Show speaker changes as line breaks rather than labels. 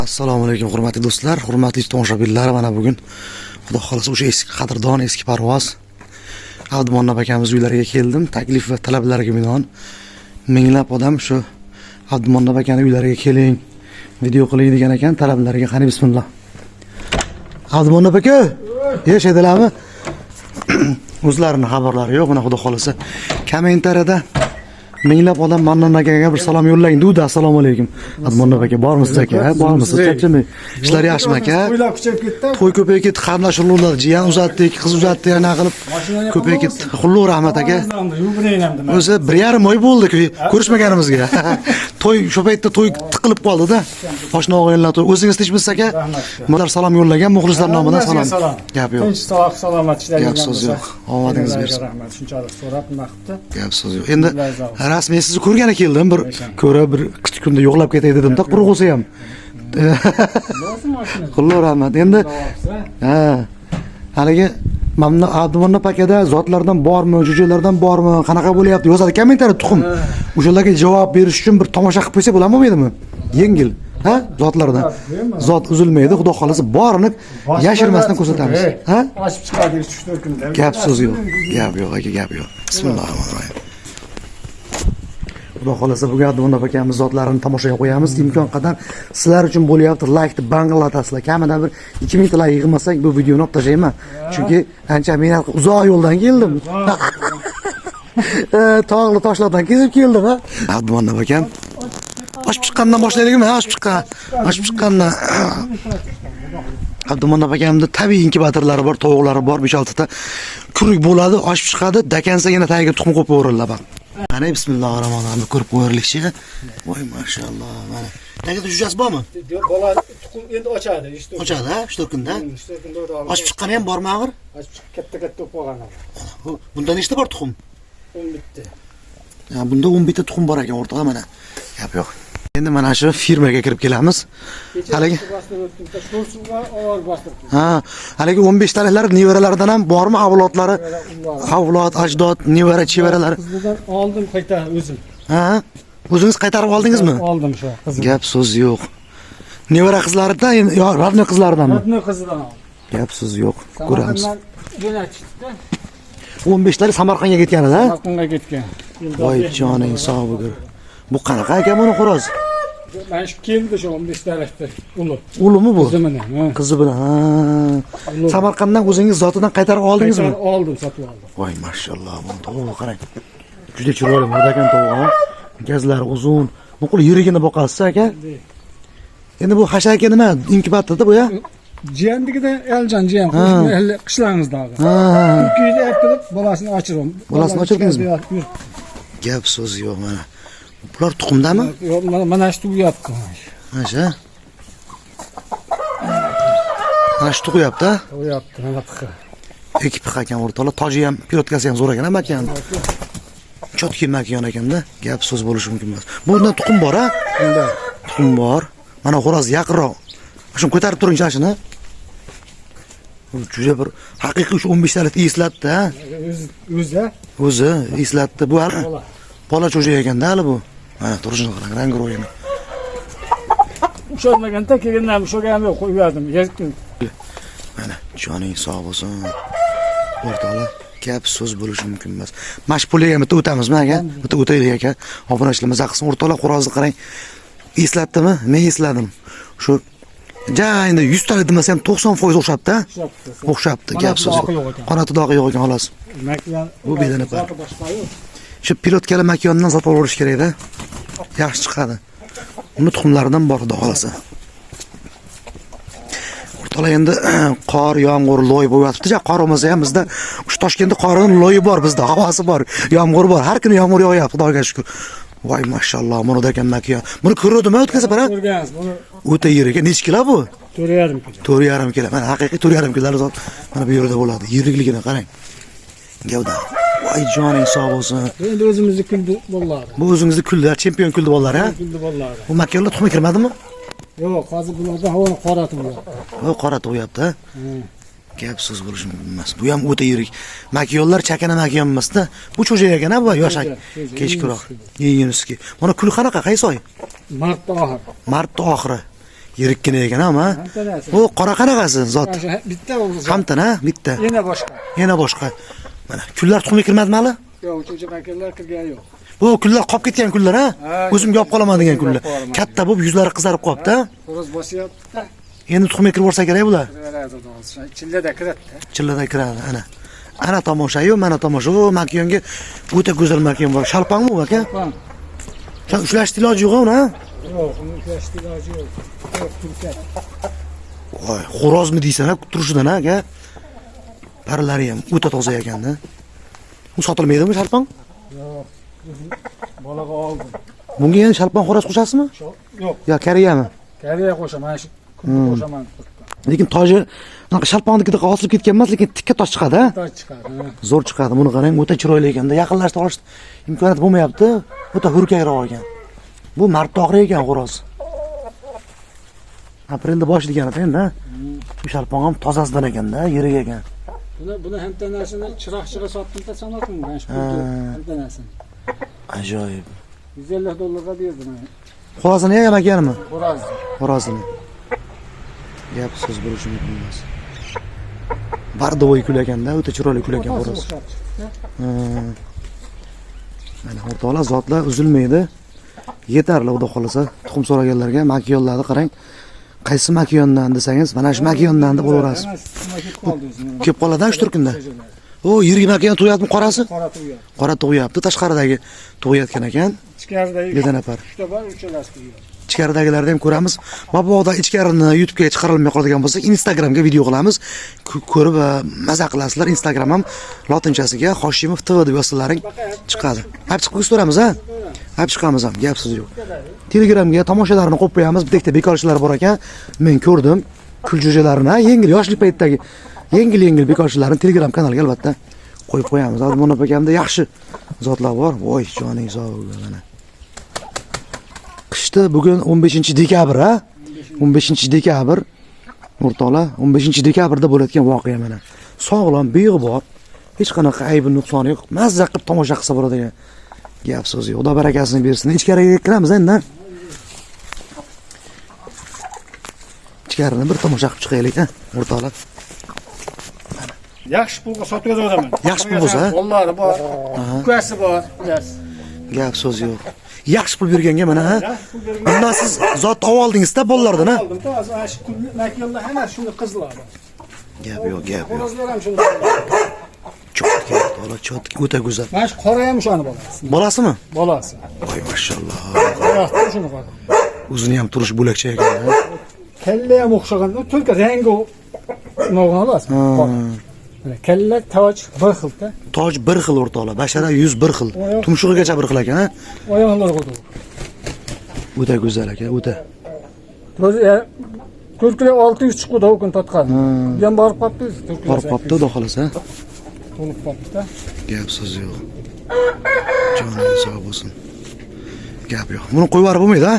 Assalomu alaykum, hurmatli do'stlar, hurmatli tomoshabinlar. Mana bugun, Xudo xohlasa, o'sha eski qadrdon, eski parvoz Abdumonnop akamiz uylariga keldim. Taklif va talablarga binoan minglab odam shu Abdumonnop akani uylariga keling, video qiling degan ekan, talablariga qani bismillah. Abdumonnop aka, yashaydilarmi? O'zlarini xabarlari yo'q. Mana, Xudo xohlasa, kommentariyada minglab odam Mannon akaga bir salom yo'llang degdi. Assalomu alaykum. Abdumonnop aka, bormisiz aka? Bormisiz? Charchamang. Ishlar yaxshimi, aka?
To'ylar kuchayib ketdi.
To'y ko'payib ketdi, qarindosh urug'lar, jiyan uzatdik, qiz uzatdik, ana qilib ko'payib ketdi. Xullu rahmat, aka. O'zi 1,5 oy bo'ldi ko'rishmaganimizga. To'y shu paytda to'y tiqilib qoldi-da. Oshna og'aynilar to'y. O'zingiz tinchmisiz, aka?
Rahmat.
Bular salom yo'llagan, muxlislar nomidan salom. Gap yo'q.
Tinch, sog', salomat ishlaringiz.
Gap so'z yo'q. Omadingiz bersin.
Rahmat. Shunchalik so'rab nima qilibdi?
Gap so'z yo'q. Endi
Alloh.
Rasmiy sizni ko'rgani keldim. Bir ko'ra, bir kichik kunda yo'qlab ketay dedim-da, quruq bo'lsa ham.
Lozim mashina.
Xullu rahmat. Endi ha, haligi mana Abdumonnop akada zotlardan bormi, jo'jalardan bormi, qanaqa bo'lyapti? Yozadi kommentariy tuxum. O'shalarga javob berish uchun bir tomosha qilib qo'ysak bo'ladimi, bo'lmaydimi? Yengil, ha? Zotlardan. Zot uzilmaydi, Xudo xolasa, borini yashirmasdan ko'rsatamiz. Ha?
Ochib chiqadi 3-4 kunda.
Gap so'z yo'q. Gap yo'q, aka, gap yo'q. Bismillahirrohmanirrohim. Xudo xolasa, bugun Abdumonnop akamiz zotlarini tomoshaga qo'yamiz. Imkon qadar sizlar uchun bo'lyapti. Laykni banglatasizlar. Kamidan bir 2000 ta layk yig'masak, bu videoni olib tashlayman. Chunki ancha mehnat qilib uzoq yo'ldan keldim. Tog'li toshlardan kezib keldim, ha. Abdumonnop akam. Oshib chiqqandan boshlaylikmi? Ha, oshib chiqqan. Oshib chiqqandan. Abdumonnop akamda tabiiy inkubatorlari bor, tovuqlari bor, 5-6 ta. Kurik bo'ladi, oshib chiqadi, dakansa yana tagiga tuxum qo'yib qo'yaveriladi. Mana, bismillahirrohmanirrohim, ko'rib qo'yarlikchi. Voy, mashalloh, mana. Tagida jo'jasi bormi?
Bola tuxum endi ochadi. 3-4
Ochadi, ha, 3-4 kunda.
3-4 kunda o'tadi.
Oshib chiqqani ham bormi axir?
Ochib chiqib katta katta bo'lib qolgan.
Bunda nechta bor tuxum?
11 ta.
Ha, bunda 11 ta tuxum bor ekan, o'rtoqlar, mana. Gap yo'q. Endi mana shu firmaga kirib kelamiz. Haligi
Bostirib o'tdim. Sho'rsuv ovoz bostirib.
Ha, haligi 15 taliklar nevaralaridan ham bormi avlodlari? Avlod, ajdod, nevara, chevaralari.
Qizidan oldim qayta o'zim.
Ha? O'zingiz qaytarib oldingizmi?
Oldim shu qizim.
Gap so'z yo'q. Nevara qizlaridan yo родной qizlaridanmi?
Родной qizidan oldim.
Gap so'z yo'q. Ko'ramiz.
Samarqanddan jo'natishdi.
15 talik Samarqandga ketgan edi, ha?
Samarqandga ketgan.
Voy, joning sog' bo'lgur. Bu qanaqa aka buni xo'roz?
Mana shu keldi shu 15 talikda uli.
Ulimi bu?
Qizi bilan. Ha.
Qizi bilan. Ha. Samarqanddan o'zingiz zotidan qaytarib oldingizmi?
Qaytarib oldim, sotib oldim.
Voy, mashalloh, buni tovug'i qarang. Juda chiroyli murdakan tovuq, ha. Gazlari uzun. Bu qo'l yuragini boqasiz, aka. Endi bu hashaki nima? Inkubatorda bu ya?
Jiyandigida Eljan jiyan qishlog'imizdagi.
Ha.
Turkiyaga olib kelib bolasini ochirdim.
Bolasini ochirdingizmi? Gap so'z yo'q, mana. Bular tuxumdami?
Yo'q, mana shu tug'yapti.
Mana shu. Mana shu tug'yapti, ha?
Tug'yapti, mana pixi.
Ikki pix ekan, o'rtoqlar. Toji ham, pilotkasi ham zo'r ekan, makan. Чёткий makiyon ekanda, gap so'z bo'lishi mumkin emas. Bundan tuxum bor, ha?
Bunda
Tuxum bor. Mana xo'roz yaqinroq. Shuni ko'tarib turing shashini. Bu juda bir haqiqiy shu 15 talik eslatdi, ha?
O'zi o'zi
O'zi eslatdi. Bu hali
bola.
Bola cho'ja ekanda hali bu. Mana turishini qarang, rang ro'yini.
Ushalmaganda keyin ham ushalganim yo'q, qo'yib yubordim.
Mana, joning sog' bo'lsin. O'rtoqlar, gap so'z bo'lishi mumkin emas. Mana shu pulga ham bitta o'tamizmi, aka? Bitta o'taylik, aka. Obunachilar maza qilsin. O'rtoqlar, xo'rozni qarang. Eslatdimi? Men esladim. Shu ja endi 100 talik demasa ham 90% o'xshabdi, ha?
O'xshabdi.
O'xshabdi, gap so'z
Qanotida
yo'q.
oqi yo'q ekan.
Qanotida oqi yo'q ekan, xolos.
Makiyon.
Bu bedana par.
Zoti boshqa yo'q.
Shu pilotkali makiyondan sotib olib kerak-da. Yaxshi chiqadi. Uni tuxumlaridan bor, xudo xolasa. O'rtoqlar, endi qor, yomg'ir, loy bo'lib yotibdi. Ja, qor bo'lmasa ham bizda shu Toshkentda qorini loyi bor bizda, havosi bor, yomg'ir bor. Har kuni yomg'ir yog'yapti, Xudoga shukr. Voy, mashalloh, buni ekan makiyon. Buni ko'rdimi o'tgan safar? Ha?
Ko'rgansiz buni.
O'ta yirik. Necha kilo bu?
4,5 kilo.
4,5 kilo. Mana haqiqiy 4,5 kilo zot mana bu yerda bo'ladi. Yirikligini qarang. Gavda. Voy, joning sog' bo'lsin.
Bu endi o'zimizni kuldi bolalari.
Bu o'zingizni kuldi, chempion kuldi bolalari, ha?
Kuldi bolalari.
Bu makiyonlar tuxumi kirmadimi?
Yo'q, hozir bularda havoni qora tug'yapti.
O, qora tug'yapti, ha? Gap so'z bo'lishi mumkin emas. Bu ham o'ta yirik. Makiyonlar chakana makiyon emas-da. Bu cho'ja ekan, ha, bu yosh.
Cho'ja, cho'ja,
Kechkiroq. Yeyinskiy. Mana kul qanaqa, qaysi oy?
Martda oxiri.
Martda oxiri. Yirikkina ekan ham, ha?
Hamtanasi.
Bu qora qanaqasi zot?
Mana shu bitta o'zi.
Hamtana, bitta.
Yana boshqa.
Yana boshqa. Mana kullar tuxumga kirmadimi hali?
Yo'q, uchinchi makinlar kirgani yo'q.
Bu kullar qolib ketgan kullar, ha?
Ha,
O'zimga olib qolaman degan kullar.
olib qolaman.
Katta bo'lib yuzlari qizarib qolibdi, ha?
Xo'roz bosyapti-da.
Endi tuxumga kirib borsa kerak bular.
Kiraveradi hozir. Chillada kiradi-da.
Chillada kiradi, ana. Ana tomosha-yu, mana tomosha. U makiyonga o'ta go'zal makiyon bor. Shalpangmi bu aka?
Shalpang.
Shu ushlashni iloji yo'q uni, ha?
Yo'q, uni ushlashni iloji yo'q. Yo'q, turkak.
Voy, xo'rozmi deysan, ha, turishidan, ha, aka? Parlari ham o'ta toza ekanda. Bu sotilmaydimi shalpang?
Yo'q. O'zim bolaga oldim.
Bunga yana shalpang xo'roz qo'shasizmi?
Yo'q,
Yo, koreyami?
Koreya qo'shaman, mana shu kunni qo'shaman.
Lekin toji unaqa shalpangnikidek osilib ketgan emas, lekin tikka tosh chiqadi, ha?
Toj chiqadi. Ha.
Zo'r chiqadi. Buni qarang, o'ta chiroyli ekanda. Yaqinlashib olish imkoniyati bo'lmayapti. O'ta hurkakroq ekan. Bu martoqli ekan xo'roz. Aprelda boshi degani endi, ha? Bu shalpong ham tozasidan ekanda, yirik ekan.
Buni hamtanasini chiroqchiga sotdim-da sanatdim, mana shu pulni hamtanasini.
Ajoyib.
150 dollarga berdim mana.
Xo'rozini ham ekanmi?
Xo'roz.
Xo'rozini. Gap so'z bo'lishi mumkin emas. Bardovoy kul ekanda, o'ta chiroyli kul ekan
Otasi
xo'roz.
o'xshab chiqdi.
Mana o'rtoqlar, zotlar uzilmaydi. Yetarli, xudo xohlasa. Tuxum so'raganlarga makiyonlarni qarang. Qaysi makiyondan desangiz, mana shu makiyondan deb bo'laverasiz.
Hammasi ketib qoldi o'zi.
Kelib qoladi shu turkumda. O, yirik makiyon tug'yaptimi qorasi?
Qora tug'yapti.
Qora tug'yapti, tashqaridagi tug'yotgan ekan.
Ichkaridagi
Bedana par.
uchta bor, uchalasi tug'yapti.
Ichkaridagilarni ham ko'ramiz. Mabodo ichkarini YouTube'ga chiqarilmay qoladigan bo'lsa, Instagramga video qilamiz. Ko'rib maza qilasizlar. Instagram ham lotinchasiga Hoshimov TV deb yozsalaring chiqadi. Olib chiqib ko'ramiz, ha? Olib chiqamiz ham, gap so'z yo'q. Telegramga tomoshalarini qo'yib qo'yamiz. Bitta bekorchilar bor ekan. Men ko'rdim. Kuljo'jalarini, yengil yoshlik paytidagi yengil-yengil bekorchilarni Telegram kanaliga albatta qo'yib qo'yamiz. Abdumonov akamda yaxshi zotlar bor. Voy, joning sog' mana. Qishda bugun 15 dekabr, ha? 15 dekabr. O'rtoqlar, 15 dekabrda bo'layotgan voqea mana. Sog'lom, beg'ubor, hech qanaqa aybi nuqsoni yo'q. Mazza qilib tomosha qilsa bo'ladigan gap so'z yo'q. Xudo barakasini bersin. Ichkariga kiramiz endi. Ichkarini bir tomosha qilib chiqaylik, ha, o'rtoqlar.
Yaxshi pulga sotib yozaveraman.
Yaxshi pul bo'lsa, ha?
Qo'llari bor, ukasi bor, bilasiz.
Gap so'z yo'q. Yaxshi pul berganga mana, ha?
Yaxshi pul bergan.
Bundan siz zot olib oldingiz-da bolalardan, ha?
Oldim, hozir mana shu kunni makiyonlar hammasi shuni qizlari.
Gap yo'q, gap yo'q.
Xo'rozlar ham shuni.
Cho'tki, o'rtoqlar, cho'tki o'ta go'zal.
Mana shu qora ham o'shani bolasi.
Bolasimi?
Bolasi.
Voy, mashalloh.
Qora shuni qora.
O'zini ham turishi bo'lakcha ekan, ha?
Kalla ham o'xshagan, u только rangi unaqa emas. Qora. Mana kalla, toj bir xilda.
Toj bir xil o'rtoqlar, bashara yuz bir xil. Tumshug'igacha bir xil ekan, ha?
Oyoqlari qo'ydi.
O'ta go'zal ekan, o'ta.
To'rt kilo 600 chiqdi u kun totgan. Bu ham borib qolibdi.
Borib qolibdi, xudo xohlasa.
To'lib qolibdi.
Gap so'z yo'q. Joningiz sog' bo'lsin. Gap yo'q. Buni qo'yib yuborib bo'lmaydi, ha?